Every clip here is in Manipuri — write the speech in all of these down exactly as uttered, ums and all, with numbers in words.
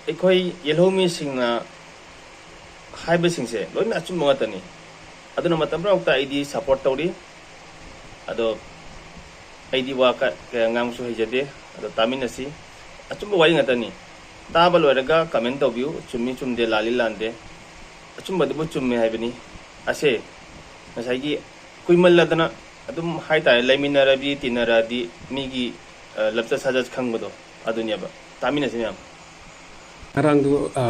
ꯑꯩꯈꯣꯏ ꯌꯦꯜꯍꯧꯃꯤꯁꯤꯡꯅ ꯍꯥꯏꯕꯁꯤꯡꯁꯦ ꯂꯣꯏꯅ ꯑꯆꯨꯝꯕ ꯉꯥꯛꯇꯅꯤ꯫ ꯑꯗꯨꯅ ꯃꯇꯝ ꯄꯨꯝꯅꯃꯛꯇ ꯑꯩꯗꯤ ꯁꯞꯄꯣꯔꯠ ꯇꯧꯔꯤ꯫ ꯑꯗꯣ ꯑꯩꯗꯤ ꯋꯥ ꯀ-, ꯀꯌꯥ ꯉꯥꯡꯕꯁꯨ ꯍꯩꯖꯗꯦ꯫ ꯑꯗꯣ ꯇꯥꯃꯤꯟꯅꯁꯤ꯫ ꯑꯆꯨꯝꯕ ꯋꯥꯔꯤ ꯉꯥꯛꯇꯅꯤ꯫ ꯇꯥꯕ ꯂꯣꯏꯔꯒ ꯀꯃꯦꯟ ꯇꯧꯕꯤꯌꯨ꯫ ꯆꯨꯝꯃꯤ ꯆꯨꯝꯗꯦ, ꯂꯥꯜꯂꯤ ꯂꯥꯟꯗꯦ꯫ ꯑꯆꯨꯝꯕꯗꯨꯕꯨ ꯆꯨꯝꯃꯦ ꯍꯥꯏꯕꯅꯤ꯫ ꯑꯁꯦ ꯉꯁꯥꯏꯒꯤ ꯀꯨꯏꯃꯜꯂꯗꯅ ꯑꯗꯨꯝ ꯍꯥꯏꯇꯥꯔꯦ, ꯂꯩꯃꯤꯟꯅꯔꯗꯤ, ꯇꯤꯟꯅꯔꯗꯤ ꯃꯤꯒꯤ, ꯑ, ꯂꯝꯆꯠ ꯁꯥꯖꯠ ꯈꯪꯕꯗꯣ ꯑꯗꯨꯅꯦꯕ꯫ ꯇꯥꯃꯤꯟꯅꯁꯤ ꯃꯌꯥꯝ꯫ ꯉꯔꯥꯡꯗꯨ, ꯑ,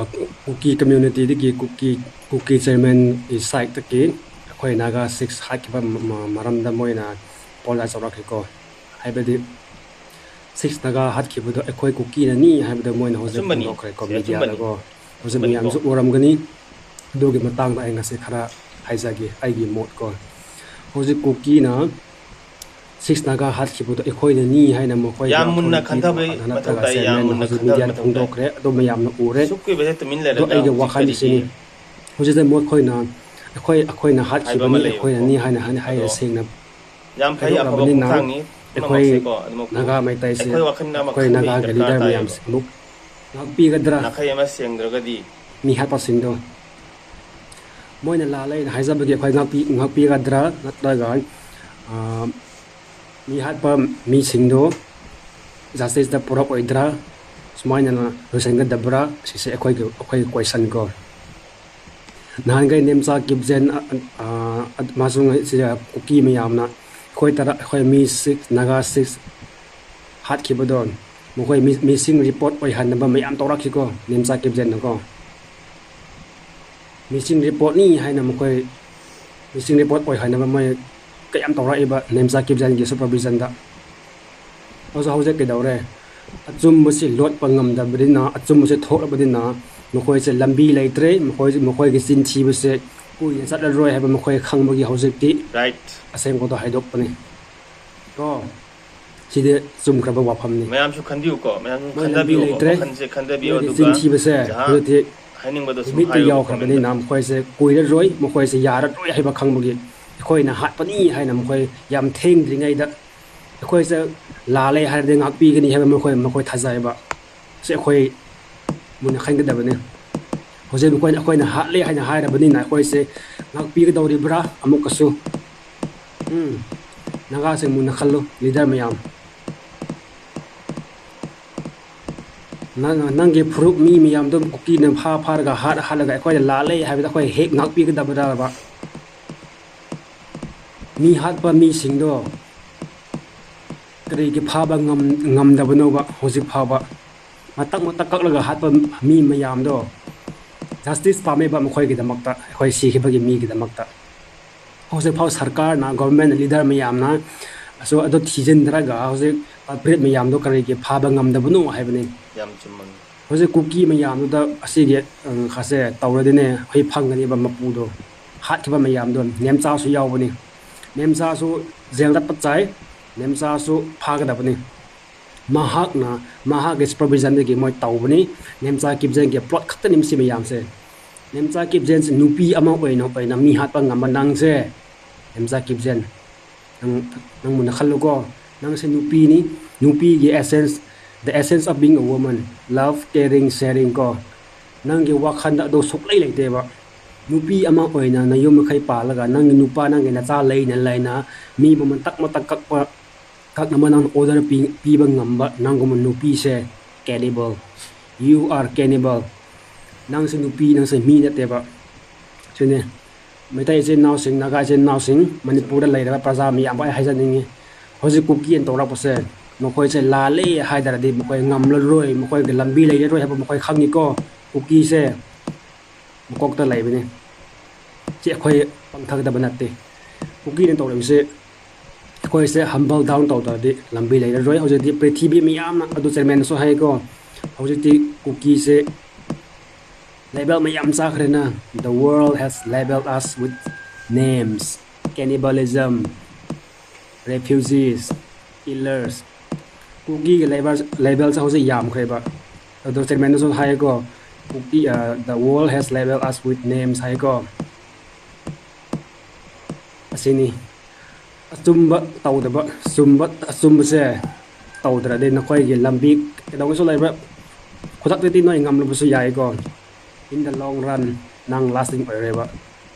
ꯀꯨꯀꯤ ꯀꯝꯃ꯭ꯌꯨꯅꯤꯇꯤꯗꯒꯤ ꯀꯨꯀꯤ, ꯀꯨꯀꯤ ꯆꯤꯌꯔꯃꯦꯟꯒꯤ ꯁꯥꯏꯠꯇꯒꯤ ꯑꯩꯈꯣꯏ ꯅꯥꯒꯥ ꯁꯤꯛꯁ ꯍꯥꯠꯈꯤꯕ ꯃ-, ꯃ-, ꯃꯔꯝꯗ ꯃꯣꯏꯅ ꯑꯦꯄꯣꯂꯣꯖꯥꯏꯁ ꯇꯧꯔꯛꯈꯤꯀꯣ꯫ ꯍꯥꯏꯕꯗꯤ ꯁꯤꯛꯁ ꯅꯥꯒꯥ ꯍꯥꯠꯈꯤꯕꯗꯣ ꯑꯩꯈꯣꯏ ꯀꯨꯀꯤꯅꯅꯤ ꯍꯥꯏꯕꯗꯣ ꯃꯣꯏꯅ ꯍꯧꯖꯤꯛ ꯑꯆꯨꯝꯕꯅꯤ꯫ ꯐꯣꯡꯗꯣꯛꯈ꯭ꯔꯦꯀꯣ, ꯁꯤ ꯑꯆꯨꯝꯕꯅꯤꯀꯣ꯫ ꯃꯤꯗꯤꯌꯥꯗꯀꯣ꯫ ꯍꯧꯖꯤꯛ ꯑꯆꯨꯝꯕꯅꯤꯀꯣ꯫ ꯃꯌꯥꯝꯁꯨ ꯎꯔꯝꯒꯅꯤ꯫ ꯑꯗꯨꯒꯤ ꯃꯇꯥꯡꯗ ꯑꯩ ꯉꯁꯤ ꯈꯔ ꯍꯥꯏꯖꯒꯦ, ꯑꯩꯒꯤ ꯃꯣꯠꯀꯣ꯫ ꯍꯧꯖꯤꯛ ꯀꯨꯀꯤꯅ ꯁꯤꯛꯁ ꯅꯥꯒꯥ ꯍꯥꯠꯈꯤꯕꯗꯣ ꯑꯩꯈꯣꯏꯅꯅꯤ ꯍꯥꯏꯅ ꯃꯈꯣꯏꯒꯤ ꯌꯥꯝ ꯃꯨꯟꯅ ꯑꯣꯊꯣꯔꯤꯇꯤꯗꯣ ꯈꯟꯊꯕꯒꯤ ꯅꯠꯇ꯭ꯔꯒ ꯃꯊꯧ ꯇꯥꯏ, ꯌꯥꯝ ꯆꯤꯌꯔꯃꯦꯟꯅ ꯃꯨꯟꯅ ꯍꯧꯖꯤꯛ ꯈꯟꯊꯕꯒꯤ ꯃꯤꯗꯤꯌꯥꯗ ꯃꯊꯧ ꯇꯥꯏ꯫ ꯐꯣꯡꯗꯣꯛꯈ꯭ꯔꯦ꯫ ꯑꯗꯨ ꯃꯌꯥꯝꯅ ꯎꯔꯦ꯫ ꯁꯨꯛ ꯀꯨꯏꯕꯁꯦ ꯇꯨꯃꯤꯟ ꯑꯗꯣ ꯂꯩꯔꯒ ꯑꯩꯒꯤ ꯍꯧꯖꯤꯛ ꯋꯥꯈꯜꯁꯤꯅꯤ꯫ ꯀꯔꯤꯒꯤ ꯍꯧꯖꯤꯛꯇ ꯃꯈꯣꯏꯅ ꯑꯩꯈꯣꯏ, ꯑꯩꯈꯣꯏꯅ ꯍꯥꯏꯕ ꯑꯃ ꯍꯥꯠꯈꯤꯕꯅꯤ, ꯂꯩꯌꯦꯕꯀꯣ꯫ ꯑꯩꯈꯣꯏꯅꯅꯤ ꯍꯥꯏꯅ, ꯍꯥꯏꯅ ꯍꯥꯏꯔꯦ ꯑꯗꯣ ꯁꯦꯡꯅ ꯌꯥꯝ ꯐꯩ, ꯑꯐꯕ ꯍꯥꯏꯗꯣꯛꯂꯕꯅꯤꯅ ꯈꯣꯡꯊꯥꯡꯅꯤ ꯑꯩꯈꯣꯏ ꯄꯨꯝꯅꯃꯛꯁꯦꯀꯣ꯫ ꯑꯗꯨꯃꯛꯄꯨ ꯅꯥꯒꯥ ꯃꯩꯇꯩꯁꯦ, ꯑꯩꯈꯣꯏ ꯋꯥꯈꯜꯅ ꯑꯃ ꯑꯩꯈꯣꯏ ꯈꯟꯕꯒꯤ ꯅꯥꯒꯥꯒꯤ ꯗꯔꯀꯥꯔ ꯂꯤꯗꯔ ꯇꯥꯏꯌꯦꯕ꯫ ꯃꯌꯥꯝꯁꯦ ꯑꯃꯨꯛ ꯉꯥꯛꯄꯤꯒꯗ꯭ꯔꯥ? ꯅꯥꯈꯩ ꯑꯃ ꯁꯦꯡꯗ꯭ꯔꯒꯗꯤ ꯃꯤ ꯍꯥꯠꯄꯁꯤꯡꯗꯣ ꯃꯣꯏꯅ ꯂꯥꯜꯂꯦ ꯍꯥꯏꯅ ꯍꯥꯏꯖꯕꯒꯤ ꯑꯩꯈꯣꯏ ꯉꯥꯛꯄꯤ-, ꯉꯥꯛꯄꯤꯒꯗ꯭ꯔꯥ? ꯅꯠꯇ꯭ꯔꯒ, ꯑ, ꯃꯤ ꯍꯥꯠꯄ ꯃꯤꯁꯤꯡꯗꯣ ꯖꯁꯇꯤꯁꯇ ꯄꯨꯔꯛꯑꯣꯏꯗ꯭ꯔꯥ? ꯁꯨꯃꯥꯏꯅ ꯂꯣꯏꯁꯤꯟꯒꯗꯕ꯭ꯔꯥ? ꯁꯤꯁꯦ ꯑꯩꯈꯣꯏꯒꯤ, ꯑꯩꯈꯣꯏꯒꯤ ꯀꯣꯏꯁꯟ ꯀꯣ꯫ ꯅꯍꯥꯟꯈꯩ ꯅꯦꯝꯆꯥ ꯀꯤꯞꯖꯦꯟ, ꯑ, ꯑ, ꯑꯃꯁꯨꯡ ꯁꯤꯗ ꯀꯨꯀꯤ ꯃꯌꯥꯝꯅ ꯑꯩꯈꯣꯏ ꯇꯔꯥ, ꯑꯩꯈꯣꯏ ꯃꯤ ꯁꯤꯛꯁ, ꯅꯥꯒꯥ ꯁꯤꯛꯁ ꯍꯥꯠꯈꯤꯕꯗꯣ, ꯃꯈꯣꯏ ꯃꯤ-, ꯃꯤꯁꯤꯡ ꯔꯤꯄꯣꯔꯠ ꯑꯣꯏꯍꯟꯅꯕ ꯃꯌꯥꯝ ꯇꯧꯔꯛꯈꯤꯀꯣ, ꯅꯦꯝꯆꯥ ꯀꯤꯞꯖꯦꯟꯅꯀꯣ꯫ ꯃꯤꯁꯤꯡ ꯔꯤꯄꯣꯔꯠꯅꯤ ꯍꯥꯏꯅ ꯃꯈꯣꯏ ꯃꯤꯁꯤꯡ ꯔꯤꯄꯣꯔꯠ ꯑꯣꯏꯍꯟꯅꯕ ꯃꯣꯏ ꯀꯌꯥꯝ ꯇꯧꯔꯛꯏꯕ ꯅꯦꯝꯆꯥ ꯀꯤꯞꯖꯦꯟꯒꯤ ꯁꯨꯄꯔꯚꯤꯖꯟꯗ꯫ ꯍꯧꯖꯤꯛ, ꯍꯧꯖꯤꯛ ꯀꯩꯗꯧꯔꯦ? ꯑꯆꯨꯝꯕꯁꯤ ꯂꯣꯠꯄ ꯉꯝꯗꯕꯅꯤꯅ, ꯑꯆꯨꯝꯕꯁꯤ ꯊꯣꯛꯂꯕꯅꯤꯅ ꯃꯈꯣꯏꯁꯦ ꯂꯝꯕꯤ ꯂꯩꯇ꯭ꯔꯦ꯫ ꯃꯈꯣꯏ, ꯃꯈꯣꯏꯒꯤ ꯆꯤꯟ ꯊꯤꯕꯁꯦ ꯀꯨꯏꯅ ꯆꯠꯂꯔꯣꯏ ꯍꯥꯏꯕ ꯃꯈꯣꯏ ꯈꯪꯕꯒꯤ ꯍꯧꯖꯤꯛꯇꯤ ꯔꯥꯏꯠ꯫ ꯑꯁꯦꯡꯕꯗꯣ ꯍꯥꯏꯗꯣꯛꯄꯅꯤ꯫ ꯀꯣ, ꯁꯤꯗꯤ ꯆꯨꯝꯈ꯭ꯔꯕ ꯋꯥꯐꯝꯅꯤ꯫ ꯃꯌꯥꯝꯁꯨ ꯈꯟꯕꯤꯌꯨꯀꯣ, ꯃꯌꯥꯝꯁꯨ ꯃꯣꯏ ꯂꯝꯕꯤ ꯈꯟꯊꯕꯤꯌꯨꯀꯣ, ꯂꯩꯇ꯭ꯔꯦ꯫ ꯋꯥꯈꯜꯁꯦ ꯈꯟꯊꯕꯤꯌꯨ, ꯃꯣꯏꯒꯤ ꯑꯗꯨꯒ ꯆꯤꯟ ꯊꯤꯕꯁꯦ ꯖꯍꯥ ꯍꯧꯖꯤꯛꯇꯤ ꯍꯥꯏꯅꯤꯡꯕꯗꯣ ꯁꯨꯝ ꯂꯤꯃꯤꯠꯇꯨ ꯍꯥꯏꯌꯨꯀꯣ ꯌꯥꯎꯈ꯭ꯔꯕꯅꯤꯅ ꯀꯃꯦꯟꯗ꯫ ꯃꯈꯣꯏꯁꯦ ꯀꯨꯏꯔꯔꯣꯏ, ꯃꯈꯣꯏꯁꯦ ꯌꯥꯔꯔꯣꯏ ꯍꯥꯏꯕ ꯈꯪꯕꯒꯤ ꯑꯩꯈꯣꯏꯅ ꯍꯥꯠꯄꯅꯤ ꯍꯥꯏꯅ ꯃꯈꯣꯏ ꯌꯥꯝ ꯊꯦꯡꯗ꯭ꯔꯤꯉꯩꯗ ꯑꯩꯈꯣꯏꯁꯦ ꯂꯥꯜꯂꯦ ꯍꯥꯏꯔꯗꯤ ꯉꯥꯛꯄꯤꯒꯅꯤ ꯍꯥꯏꯕ ꯃꯈꯣꯏ, ꯃꯈꯣꯏ ꯊꯥꯖꯩꯕ꯫ ꯁꯤ ꯑꯩꯈꯣꯏ ꯃꯨꯟꯅ ꯈꯟꯒꯗꯕꯅꯤ꯫ ꯍꯧꯖꯤꯛ ꯃꯈꯣꯏꯅ, ꯑꯩꯈꯣꯏꯅ ꯍꯥꯠꯂꯦ ꯍꯥꯏꯅ ꯍꯥꯏꯔꯕꯅꯤꯅ ꯑꯩꯈꯣꯏꯁꯦ ꯉꯥꯛꯄꯤꯒꯗꯧꯔꯤꯕ꯭ꯔꯥ? ꯑꯃꯨꯛꯀꯁꯨ, ꯎꯝ, ꯅꯥꯒꯥꯁꯤꯡ ꯃꯨꯟꯅ ꯈꯜꯂꯨ, ꯂꯤꯗꯔ ꯃꯌꯥꯝ꯫ ꯅꯪ, ꯅꯪꯒꯤ ꯐꯨꯔꯨꯞ ꯃꯤ ꯃꯌꯥꯝꯗꯣ ꯀꯨꯀꯤꯅ ꯐꯥ ꯐꯥꯔꯒ ꯍꯥꯠ ꯍꯥꯠꯂꯒ ꯑꯩꯈꯣꯏꯅ ꯂꯥꯜꯂꯦ ꯍꯥꯏꯕꯗ ꯑꯩꯈꯣꯏ ꯍꯦꯛ ꯉꯥꯛꯄꯤꯒꯗꯕ꯭ꯔꯕ? ꯃꯤ ꯍꯥꯠꯄ ꯃꯤꯁꯤꯡꯗꯣ ꯀꯔꯤꯒꯤ ꯐꯥꯕ ꯉꯝ-, ꯉꯝꯗꯕꯅꯣꯕ ꯍꯧꯖꯤꯛ ꯐꯥꯎꯕ? ꯃꯇꯛ ꯃꯇꯛ ꯀꯛꯂꯒ ꯍꯥꯠꯄ ꯃꯤ ꯃꯌꯥꯝꯗꯣ ꯖꯁꯇꯤꯁ ꯄꯥꯝꯃꯦꯕ ꯃꯈꯣꯏꯒꯤꯗꯃꯛꯇ, ꯑꯩꯈꯣꯏ ꯁꯤꯈꯤꯕꯒꯤ ꯃꯤꯒꯤꯗꯃꯛꯇ꯫ ꯍꯧꯖꯤꯛꯐꯥꯎ ꯁꯔꯀꯥꯔꯅ, ꯒꯣꯔꯃꯦꯟ ꯂꯤꯗꯔ ꯃꯌꯥꯝꯅ ꯑꯁꯣ-, ꯑꯗꯨ ꯊꯤꯖꯤꯟꯗ꯭ꯔꯒ ꯍꯧꯖꯤꯛ ꯀꯜꯄ꯭ꯔꯤꯠ ꯃꯌꯥꯝꯗꯣ ꯀꯔꯤꯒꯤ ꯐꯥꯕ ꯉꯝꯗꯕꯅꯣ ꯍꯥꯏꯕꯅꯤ꯫ ꯌꯥꯝ ꯆꯨꯝꯃꯤ꯫ ꯍꯧꯖꯤꯛ ꯀꯨꯀꯤ ꯃꯌꯥꯝꯗꯨꯗ ꯑꯁꯤꯒꯤ, ꯑ, ꯈꯁꯦ ꯇꯧꯔꯗꯤꯅꯦ, ꯑꯩꯈꯣꯏ ꯐꯪꯒꯅꯦꯕ ꯃꯄꯨꯗꯣ, ꯍꯥꯠꯈꯤꯕ ꯃꯌꯥꯝꯗꯣ꯫ ꯅꯦꯝꯆꯥꯁꯨ ꯌꯥꯎꯕꯅꯤ꯫ ꯅꯦꯝꯆꯥꯁꯨ ꯖꯦꯜꯗ ꯆꯠꯄ ꯆꯥꯏ, ꯅꯦꯝꯆꯥꯁꯨ ꯐꯥꯒꯗꯕꯅꯤ꯫ ꯃꯍꯥꯛꯅ, ꯃꯍꯥꯛꯀꯤ ꯁꯨꯄꯔꯚꯤꯖꯟꯗꯒꯤ ꯃꯣꯏ ꯇꯧꯕꯅꯤ꯫ ꯅꯦꯝꯆꯥ ꯀꯤꯞꯖꯦꯟꯒꯤ ꯄ꯭ꯂꯣꯠ ꯈꯛꯇꯅꯤ ꯃꯁꯤ ꯃꯌꯥꯝꯁꯦ꯫ ꯅꯦꯝꯆꯥ ꯀꯤꯞꯖꯦꯟꯁꯦ ꯅꯨꯄꯤ ꯑꯃ ꯑꯣꯏꯅ, ꯑꯣꯏꯅ ꯃꯤ ꯍꯥꯠꯄ ꯉꯝꯕ ꯅꯪꯁꯦ, ꯅꯦꯝꯆꯥ ꯀꯤꯞꯖꯦꯟ, ꯅꯪ, ꯅꯪ ꯃꯨꯟꯅ ꯈꯜꯂꯨꯀꯣ꯫ ꯅꯪꯁꯦ ꯅꯨꯄꯤꯅꯤ, ꯅꯨꯄꯤꯒꯤ essence, the essence of being a woman, love, caring, sharing ꯀꯣ꯫ ꯅꯪꯒꯤ ꯋꯥꯈꯜꯗ ꯑꯗꯣ ꯁꯨꯛꯂꯩ ꯂꯩꯇꯦꯕ꯫ ꯅꯨꯄꯤ ꯑꯃ ꯑꯣꯏꯅ ꯅꯌꯨꯝ ꯃꯈꯩ ꯄꯥꯜꯂꯒ ꯅꯪꯒꯤ ꯅꯨꯄꯥ, ꯅꯪꯒꯤ ꯅꯆꯥ ꯂꯩꯅ ꯂꯩꯅ ꯃꯤꯕꯨ ꯃꯇꯛ ꯃꯇꯛ ꯀꯛꯄ, ꯀꯛꯅꯕ ꯅꯪꯅ order ꯄꯤ-, ꯄꯤꯕ ꯉꯝꯕ ꯅꯪꯒꯨꯝꯕ ꯅꯨꯄꯤꯁꯦ cannibal꯫ You are cannibal꯫ ꯅꯪꯁꯦ ꯅꯨꯄꯤ, ꯅꯪꯁꯦ ꯃꯤ ꯅꯠꯇꯦꯕ꯫ ꯁꯤꯅꯦ꯫ ꯃꯩꯇꯩ ꯏꯆꯤꯟ ꯏꯅꯥꯎꯁꯤꯡ, ꯅꯥꯒꯥ ꯏꯆꯤꯟ ꯏꯅꯥꯎꯁꯤꯡ, ꯃꯅꯤꯄꯨꯔꯗ ꯂꯩꯔꯕ ꯄ꯭ꯔꯖꯥ ꯃꯌꯥꯝꯕꯨ ꯑꯩ ꯍꯥꯏꯖꯅꯤꯡꯉꯤ꯫ ꯍꯧꯖꯤꯛ ꯀꯨꯀꯤꯅ ꯇꯧꯔꯛꯄꯁꯦ, ꯃꯈꯣꯏꯁꯦ ꯂꯥꯜꯂꯦ ꯍꯥꯏꯗ꯭ꯔꯗꯤ ꯃꯈꯣꯏ ꯉꯝꯂꯔꯣꯏ, ꯃꯈꯣꯏꯒꯤ ꯂꯝꯕꯤ ꯂꯩꯔꯔꯣꯏ ꯍꯥꯏꯕ ꯃꯈꯣꯏ ꯈꯪꯉꯤꯀꯣ꯫ ꯀꯨꯀꯤꯁꯦ ꯃꯀꯣꯛꯇ ꯂꯩꯕꯅꯤ꯫ ꯁꯤ ꯑꯩꯈꯣꯏ ꯄꯪꯊꯒꯗꯕ ꯅꯠꯇꯦ꯫ ꯀꯨꯀꯤꯅ ꯇꯧꯔꯤꯕꯁꯦ ꯑꯩꯈꯣꯏꯁꯦ humble down ꯇꯧꯗ꯭ꯔꯗꯤ ꯂꯝꯕꯤ ꯂꯩꯔꯔꯣꯏ꯫ ꯍꯧꯖꯤꯛꯇꯤ ꯄ꯭ꯔꯤꯊꯤꯕꯤ ꯃꯤꯌꯥꯝꯅ, ꯑꯗꯨ ꯆꯤꯌꯔꯃꯦꯟꯅꯁꯨ ꯍꯥꯏꯀꯣ, ꯍꯧꯖꯤꯛꯇꯤ ꯀꯨꯀꯤꯁꯦ ꯂꯦꯕꯦꯜ ꯃꯌꯥꯝ ꯆꯥꯈ꯭ꯔꯦꯅ꯫ The world has labeled us with names, cannibalism, refugees, killers꯫ ꯀꯨꯀꯤꯒꯤ ꯂꯦꯕꯦꯜ, ꯂꯦꯕꯦꯜꯁꯦ ꯍꯧꯖꯤꯛ ꯌꯥꯝꯈ꯭ꯔꯦꯕ꯫ ꯑꯗꯣ ꯆꯤꯌꯔꯃꯦꯟꯅꯁꯨ ꯍꯥꯏꯀꯣ, ꯀꯨꯀꯤ, ꯑ, the world has labeled us with names ꯍꯥꯏꯀꯣ꯫ ꯑꯁꯤꯅꯤ꯫ ꯑꯆꯨꯝꯕ ꯇꯧꯗꯕ, ꯆꯨꯝꯕ, ꯑꯆꯨꯝꯕꯁꯦ ꯇꯧꯗ꯭ꯔꯗꯤ ꯅꯈꯣꯏꯒꯤ ꯂꯝꯕꯤ ꯀꯩꯗꯧꯉꯩꯁꯨ ꯂꯩꯔꯣꯏ꯫ ꯈꯨꯗꯛꯇꯗꯤ ꯅꯣꯏ ꯉꯝꯂꯕꯁꯨ ꯌꯥꯏꯀꯣ, in the long run ꯅꯪ lasting ꯑꯣꯏꯔꯣꯏꯕ꯫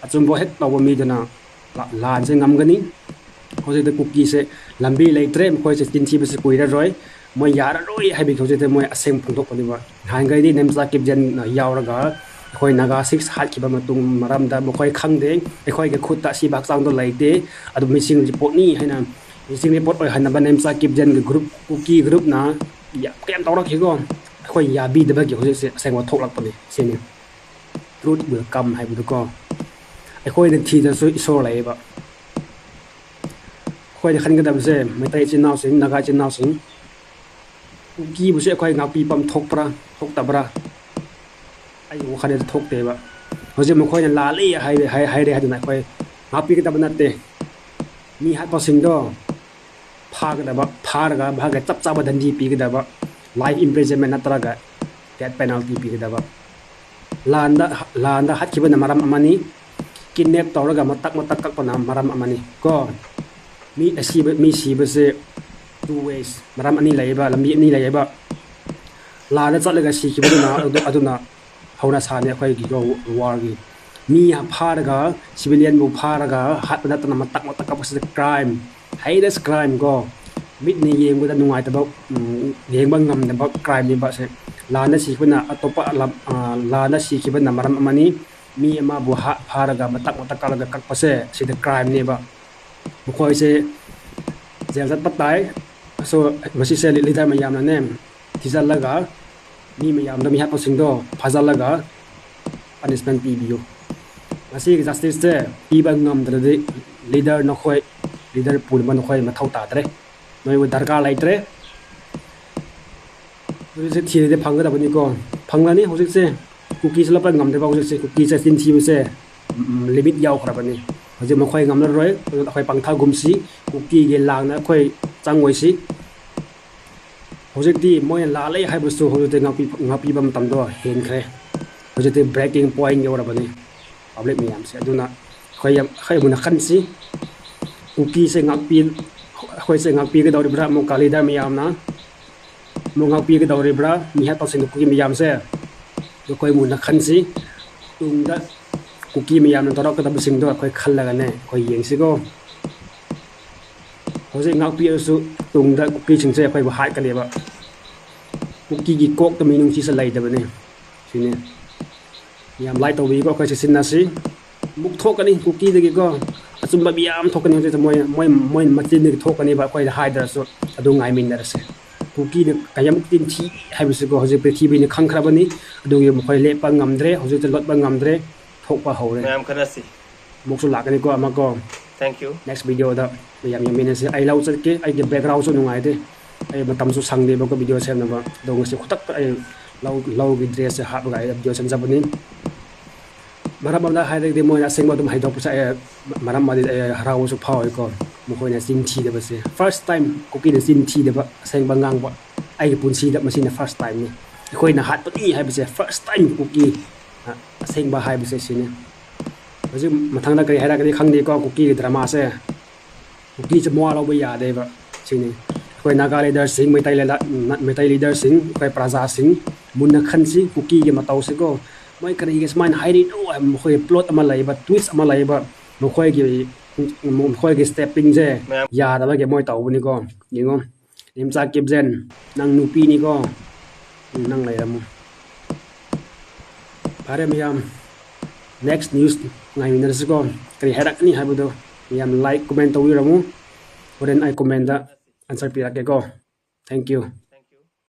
ꯑꯆꯨꯝꯕ ꯍꯦꯛ ꯇꯧꯕ ꯃꯤꯗꯨꯅ ꯂꯥꯟꯁꯦ ꯉꯝꯒꯅꯤ꯫ ꯍꯧꯖꯤꯛꯇꯤ ꯀꯨꯀꯤꯁꯦ ꯂꯝꯕꯤ ꯂꯩꯇ꯭ꯔꯦ, ꯃꯈꯣꯏꯁꯦ ꯆꯤꯟꯊꯤꯕꯁꯦ ꯀꯨꯏꯔꯔꯣꯏ, ꯃꯣꯏ ꯌꯥꯔꯔꯣꯏ ꯍꯥꯏꯕꯒꯤ ꯍꯧꯖꯤꯛꯇꯤ ꯃꯣꯏ ꯑꯁꯦꯡꯕ ꯐꯣꯡꯗꯣꯛꯄꯅꯦꯕ꯫ ꯅꯍꯥꯟꯈꯩꯗꯤ ꯅꯦꯝꯆꯥ ꯀꯤꯞꯖꯦꯟꯅ ꯌꯥꯎꯔꯒ ꯑꯩꯈꯣꯏ ꯅꯥꯒꯥ ꯁꯤꯛꯁ ꯍꯥꯠꯈꯤꯕ ꯃꯇꯨꯡ ꯃꯔꯝꯗ ꯃꯈꯣꯏ ꯈꯪꯗꯦ, ꯑꯩꯈꯣꯏꯒꯤ ꯈꯨꯠꯇ ꯑꯁꯤꯕ ꯍꯛꯆꯥꯡꯗꯣ ꯂꯩꯇꯦ, ꯑꯗꯨ ꯃꯤꯁꯤꯡ ꯔꯤꯄꯣꯔꯠꯅꯤ ꯍꯥꯏꯅ, ꯃꯤꯁꯤꯡ ꯔꯤꯄꯣꯔꯠ ꯑꯣꯏꯍꯟꯅꯕ ꯅꯦꯝꯆꯥ ꯀꯤꯞꯖꯦꯟꯒꯤ ꯒ꯭ꯔꯨꯞ, ꯀꯨꯀꯤ ꯒ꯭ꯔꯨꯞꯅ ꯌꯥꯝ ꯀꯌꯥꯝ ꯇꯧꯔꯛꯈꯤꯀꯣ꯫ ꯑꯩꯈꯣꯏ ꯌꯥꯕꯤꯗꯕꯒꯤ ꯍꯧꯖꯤꯛꯁꯦ ꯑꯁꯦꯡꯕ ꯊꯣꯛꯂꯛꯄꯅꯦ ꯁꯤꯅꯤ꯫ Truth will come ꯍꯥꯏꯕꯗꯨꯀꯣ꯫ ꯑꯩꯈꯣꯏꯅ ꯊꯤꯗ꯭ꯔꯁꯨ ꯏꯁꯣꯔ ꯂꯩꯌꯦꯕ꯫ ꯑꯩꯈꯣꯏꯅ ꯈꯟꯒꯗꯕꯁꯦ, ꯃꯩꯇꯩ ꯏꯆꯤꯟ ꯏꯅꯥꯎꯁꯤꯡ, ꯅꯥꯒꯥ ꯏꯆꯤꯟ ꯏꯅꯥꯎꯁꯤꯡ, ꯀꯨꯀꯤꯕꯨꯁꯦ ꯑꯩꯈꯣꯏ ꯉꯥꯛꯄꯤꯐꯝ ꯊꯣꯛꯄ꯭ꯔꯥ ꯊꯣꯛꯇꯕ꯭ꯔꯥ? ꯑꯩꯒꯤ ꯋꯥꯈꯜꯗꯗꯤ ꯊꯣꯛꯇꯦꯕ꯫ ꯍꯧꯖꯤꯛ ꯃꯈꯣꯏꯅ ꯂꯥꯜꯂꯤ ꯍꯥꯏꯔꯦ, ꯍꯥꯏ-, ꯍꯥꯏꯔꯦ ꯍꯥꯏꯗꯨꯅ ꯑꯩꯈꯣꯏ ꯉꯥꯛꯄꯤꯒꯗꯕ ꯅꯠꯇꯦ꯫ ꯃꯤ ꯍꯥꯠꯄꯁꯤꯡꯗꯣ ꯐꯥꯒꯗꯕ, ꯐꯥꯔꯒ ꯃꯍꯥꯛꯀꯤ ꯆꯞ ꯆꯥꯕ ꯗꯟꯗꯤ ꯄꯤꯒꯗꯕ, life imprisonment ꯅꯠꯇ꯭ꯔꯒ death penalty ꯄꯤꯒꯗꯕ꯫ ꯂꯥꯟꯗ, ꯂꯥꯟꯗ ꯍꯥꯠꯈꯤꯕꯅ ꯃꯔꯝ ꯑꯃꯅꯤ, kidnap ꯇꯧꯔꯒ ꯃꯇꯛ ꯃꯇꯛ ꯀꯛꯄꯅ ꯃꯔꯝ ꯑꯃꯅꯤ ꯀꯣ꯫ ꯃꯤ ꯑꯁꯤꯕ, ꯃꯤ ꯁꯤꯕꯁꯦ two ways, ꯃꯔꯝ ꯑꯅꯤ ꯂꯩꯌꯦꯕ, ꯂꯝꯕꯤ ꯑꯅꯤ ꯂꯩꯌꯦꯕ꯫ ꯂꯥꯟꯗ ꯆꯠꯂꯒ ꯁꯤꯈꯤꯕꯗꯨꯅ ꯑꯗꯨ, ꯑꯗꯨꯅ ꯍꯧꯅ ꯁꯥꯅꯤ ꯑꯩꯈꯣꯏꯒꯤ ꯋꯥꯔꯒꯤ꯫ ꯃꯤ ꯐꯥꯔꯒ, civilianꯕꯨ ꯐꯥꯔꯒ ꯍꯥꯠꯄ ꯅꯠꯇꯅ ꯃꯇꯛ ꯃꯇꯛ ꯀꯛꯄꯁꯤꯗ crime, heinous crime ꯀꯣ꯫ ꯃꯤꯠꯅ ꯌꯦꯡꯕꯗ ꯅꯨꯡꯉꯥꯏꯇꯕ, ꯎꯝ, ꯌꯦꯡꯕ ꯉꯝꯗꯕ crimeꯅꯦꯕ ꯑꯁꯦ꯫ ꯂꯥꯟꯗ ꯁꯤꯈꯤꯕꯅ ꯑꯇꯣꯞꯄ ꯂꯝ, ꯑ, ꯂꯥꯟꯗ ꯁꯤꯈꯤꯕꯅ ꯃꯔꯝ ꯑꯃꯅꯤ꯫ ꯃꯤ ꯑꯃꯕꯨ ꯍꯥ-, ꯐꯥꯔꯒ ꯃꯇꯛ ꯃꯇꯛ ꯀꯛꯂꯒ ꯀꯛꯄꯁꯦ ꯁꯤꯗ crimeꯅꯦꯕ꯫ ꯃꯈꯣꯏꯁꯦ jail ꯆꯠꯄ ꯇꯥꯏ꯫ So, ꯃꯁꯤꯁꯦ leader ꯃꯌꯥꯝꯅꯅꯦ ꯊꯤꯖꯤꯜꯂꯒ ꯃꯤ ꯃꯌꯥꯝꯗꯣ, ꯃꯤꯍꯥꯠꯄꯁꯤꯡꯗꯣ ꯐꯥꯖꯤꯜꯂꯒ punishment ꯄꯤꯕꯤꯌꯨ꯫ ꯃꯁꯤꯒꯤ justiceꯁꯦ ꯄꯤꯕ ꯉꯝꯗ꯭ꯔꯗꯤ leader ꯅꯈꯣꯏ, leader ꯄꯨꯅꯕ ꯅꯈꯣꯏ ꯃꯊꯧ ꯇꯥꯗ꯭ꯔꯦ, ꯅꯣꯏꯕꯨ ꯗꯔꯀꯥꯔ ꯂꯩꯇ꯭ꯔꯦ꯫ ꯍꯧꯖꯤꯛꯁꯦ ꯊꯤꯔꯗꯤ ꯐꯪꯒꯗꯕꯅꯤꯀꯣ, ꯐꯪꯂꯅꯤ꯫ ꯍꯧꯖꯤꯛꯁꯦ ꯀꯨꯀꯤꯁꯦ ꯂꯣꯠꯄ ꯉꯝꯗꯦꯕ, ꯍꯧꯖꯤꯛꯁꯦ ꯀꯨꯀꯤꯁꯦ ꯆꯤꯟꯊꯤꯕꯁꯦ, ꯎꯝ, limit ꯌꯥꯎꯈ꯭ꯔꯕꯅꯤ꯫ ꯍꯧꯖꯤꯛ ꯃꯈꯣꯏ ꯉꯝꯂꯔꯣꯏ, ꯑꯗꯨꯅ ꯑꯩꯈꯣꯏ ꯄꯪꯊꯥꯒꯨꯝꯁꯤ꯫ ꯀꯨꯀꯤꯒꯤ ꯂꯥꯡꯅ ꯑꯩꯈꯣꯏ ꯆꯪꯉꯣꯏꯁꯤ꯫ ꯍꯧꯖꯤꯛꯇꯤ ꯃꯣꯏꯅ ꯂꯥꯜꯂꯦ ꯍꯥꯏꯕꯁꯨ ꯍꯧꯖꯤꯛꯇꯤ ꯉꯥꯛꯄꯤ-, ꯉꯥꯛꯄꯤꯕ ꯃꯇꯝꯗꯣ ꯍꯦꯟꯈ꯭ꯔꯦ꯫ ꯍꯧꯖꯤꯛꯇꯤ breaking point ꯌꯧꯔꯕꯅꯤ꯫ Public ꯃꯌꯥꯝꯁꯦ꯫ ꯑꯗꯨꯅ ꯑꯩꯈꯣꯏ ꯌꯥꯝ, ꯑꯩꯈꯣꯏ ꯃꯨꯟꯅ ꯈꯟꯁꯤ꯫ ꯀꯨꯀꯤꯁꯦ ꯉꯥꯛꯄꯤ-, ꯑꯩꯈꯣꯏꯁꯦ ꯉꯥꯛꯄꯤꯒꯗꯧꯔꯤꯕ꯭ꯔꯥ? ꯑꯃꯨꯛꯀ leader ꯃꯌꯥꯝꯅ ꯑꯃꯨꯛ ꯉꯥꯛꯄꯤꯒꯗꯧꯔꯤꯕ꯭ꯔꯥ? ꯃꯤꯍꯥꯠ ꯇꯧꯁꯤꯟꯕ ꯀꯨꯀꯤ ꯃꯌꯥꯝꯁꯦ꯫ ꯑꯗꯣ ꯑꯩꯈꯣꯏ ꯃꯨꯟꯅ ꯈꯟꯁꯤ꯫ ꯇꯨꯡꯗ ꯀꯨꯀꯤ ꯃꯌꯥꯝꯅ ꯇꯧꯔꯛꯀꯗꯕꯁꯤꯡꯗꯣ ꯑꯩꯈꯣꯏ ꯈꯜꯂꯒꯅꯦ ꯑꯩꯈꯣꯏ ꯌꯦꯡꯁꯤꯀꯣ꯫ ꯍꯧꯖꯤꯛ ꯉꯥꯛꯄꯤꯔꯁꯨ ꯇꯨꯡꯗ ꯀꯨꯀꯤꯁꯤꯡꯁꯦ ꯑꯩꯈꯣꯏꯕꯨ ꯍꯥꯠꯀꯅꯦꯕ꯫ ꯀꯨꯀꯤꯒꯤ ꯀꯣꯛꯇ ꯃꯤꯅꯨꯡꯁꯤꯁꯦ ꯂꯩꯇꯕꯅꯤ꯫ ꯁꯤꯅꯤ꯫ ꯌꯥꯝ ꯂꯥꯏ ꯇꯧꯕꯤꯀꯣ, ꯑꯩꯈꯣꯏ ꯆꯦꯛꯁꯤꯟꯅꯁꯤ꯫ ꯑꯃꯨꯛ ꯊꯣꯛꯀꯅꯤ ꯀꯨꯀꯤꯗꯒꯤꯀꯣ꯫ ꯑꯆꯨꯝꯕ ꯃꯌꯥꯝ ꯊꯣꯛꯀꯅꯤ ꯍꯧꯖꯤꯛꯇꯤ꯫ ꯃꯣꯏ, ꯃꯣꯏ, ꯃꯣꯏ ꯃꯆꯤꯟꯗꯒꯤ ꯊꯣꯛꯀꯅꯤꯕ, ꯑꯩꯈꯣꯏꯗ ꯍꯥꯏꯗ꯭ꯔꯁꯨ꯫ ꯑꯗꯨ ꯉꯥꯏꯃꯤꯟꯅꯔꯁꯦ꯫ ꯀꯨꯀꯤꯅ ꯀꯌꯥꯃꯨꯛ ꯆꯤꯟꯊꯤ ꯍꯥꯏꯕꯁꯤꯀꯣ ꯍꯧꯖꯤꯛ ꯄ꯭ꯔꯤꯊꯤꯕꯤꯅ ꯈꯪꯈ꯭ꯔꯕꯅꯤ꯫ ꯑꯗꯨꯒꯤ ꯃꯈꯣꯏ ꯂꯦꯞꯄ ꯉꯝꯗ꯭ꯔꯦ, ꯍꯧꯖꯤꯛꯇꯤ ꯂꯣꯠꯄ ꯉꯝꯗ꯭ꯔꯦ, ꯊꯣꯛꯄ ꯍꯧꯔꯦ꯫ ꯃꯌꯥꯝ ꯈꯟꯅꯁꯤ꯫ ꯑꯃꯨꯛꯁꯨ ꯂꯥꯛꯀꯅꯤꯀꯣ ꯑꯃꯀꯣ꯫ Thank you꯫ Next videoꯗ ꯃꯌꯥꯝ ꯌꯦꯡꯃꯤꯟꯅꯁꯦ꯫ ꯑꯩ ꯂꯧ ꯆꯠꯀꯦ, ꯑꯩꯒꯤ backgroundꯁꯨ ꯅꯨꯡꯉꯥꯏꯇꯦ, ꯑꯩ ꯃꯇꯝꯁꯨ ꯁꯪꯗꯦꯕꯀꯣ video ꯁꯦꯝꯅꯕ꯫ ꯑꯗꯣ ꯉꯁꯤ ꯈꯨꯗꯛꯇ ꯑꯩ ꯂꯧ, ꯂꯧꯒꯤ dressꯁꯦ ꯍꯥꯞꯄꯒ ꯑꯩ video ꯁꯦꯝꯖꯕꯅꯤ꯫ ꯃꯔꯝ ꯑꯃꯗ ꯍꯥꯏꯔꯒꯗꯤ ꯃꯣꯏꯅ ꯑꯁꯦꯡꯕ ꯑꯗꯨꯝ ꯍꯥꯏꯗꯣꯛꯄꯁꯦ ꯑꯩ ꯃꯔꯝ ꯑꯃꯗꯤ ꯑꯩ ꯍꯔꯥꯎꯕꯁꯨ ꯐꯥꯎꯋꯦꯀꯣ꯫ ꯃꯈꯣꯏꯅ ꯆꯤꯟ ꯊꯤꯗꯕꯁꯦ꯫ First time ꯀꯨꯀꯤꯅ ꯆꯤꯟ ꯊꯤꯗꯕ, ꯑꯁꯦꯡꯕ ꯉꯥꯡꯕ ꯑꯩꯒꯤ ꯄꯨꯟꯁꯤꯗ ꯃꯁꯤꯅ first timeꯅꯤ꯫ ꯑꯩꯈꯣꯏꯅ ꯍꯥꯠꯄꯅꯤ ꯍꯥꯏꯕꯁꯦ first time ꯀꯨꯀꯤ, ꯑ, ꯑꯁꯦꯡꯕ ꯍꯥꯏꯕꯁꯦ ꯁꯤꯅꯤ꯫ ꯍꯧꯖꯤꯛ ꯃꯊꯪꯗ ꯀꯔꯤ ꯍꯥꯏꯔꯛꯀꯅꯤ ꯈꯪꯗꯦꯀꯣ, ꯀꯨꯀꯤꯒꯤ dramaꯁꯦ꯫ ꯀꯨꯀꯤꯁꯦ ꯃꯋꯥ ꯂꯧꯕ ꯌꯥꯗꯦꯕ꯫ ꯁꯤꯅꯤ꯫ ꯑꯩꯈꯣꯏ ꯅꯥꯒꯥ leaderꯁꯤꯡ, ꯃꯩꯇꯩ ꯂꯩꯂꯥ-, ꯃꯩꯇꯩ leaderꯁꯤꯡ, ꯑꯩꯈꯣꯏ ꯄ꯭ꯔꯖꯥꯁꯤꯡ ꯃꯨꯟꯅ ꯈꯟꯁꯤ ꯀꯨꯀꯤꯒꯤ ꯃꯇꯧꯁꯤꯀꯣ꯫ ꯃꯣꯏ ꯀꯔꯤꯒꯤ ꯁꯨꯃꯥꯏꯅ ꯍꯥꯏꯔꯤꯅꯣ ꯍꯥꯏꯕ ꯃꯈꯣꯏꯒꯤ plot ꯑꯃ ꯂꯩꯕ, twist ꯑꯃ ꯂꯩꯕ, ꯃꯈꯣꯏꯒꯤ, ꯃꯈꯣꯏꯒꯤ steppingꯁꯦ ꯃꯌꯥꯝ ꯌꯥꯗꯕꯒꯤ ꯃꯣꯏ ꯇꯧꯕꯅꯤꯀꯣ꯫ ꯌꯦꯡꯉꯣ꯫ ꯅꯤꯝꯆꯥ ꯀꯤꯞꯖꯦꯟ, ꯅꯪ ꯅꯨꯄꯤꯅꯤꯀꯣ꯫ ꯎꯝ, ꯅꯪ ꯂꯩꯔꯝꯃꯣ꯫ ꯐꯔꯦ ꯃꯌꯥꯝ, next news ꯉꯥꯏꯃꯤꯟꯅꯔꯁꯤꯀꯣ꯫ ꯀꯔꯤ ꯍꯥꯏꯔꯛꯀꯅꯤ ꯍꯥꯏꯕꯗꯣ ꯃꯌꯥꯝ like, comment ꯇꯧꯕꯤꯔꯝꯃꯨ꯫ ꯍꯣꯔꯦꯟ ꯑꯩ commentꯇ answer ꯄꯤꯔꯛꯀꯦꯀꯣ꯫ Thank you꯫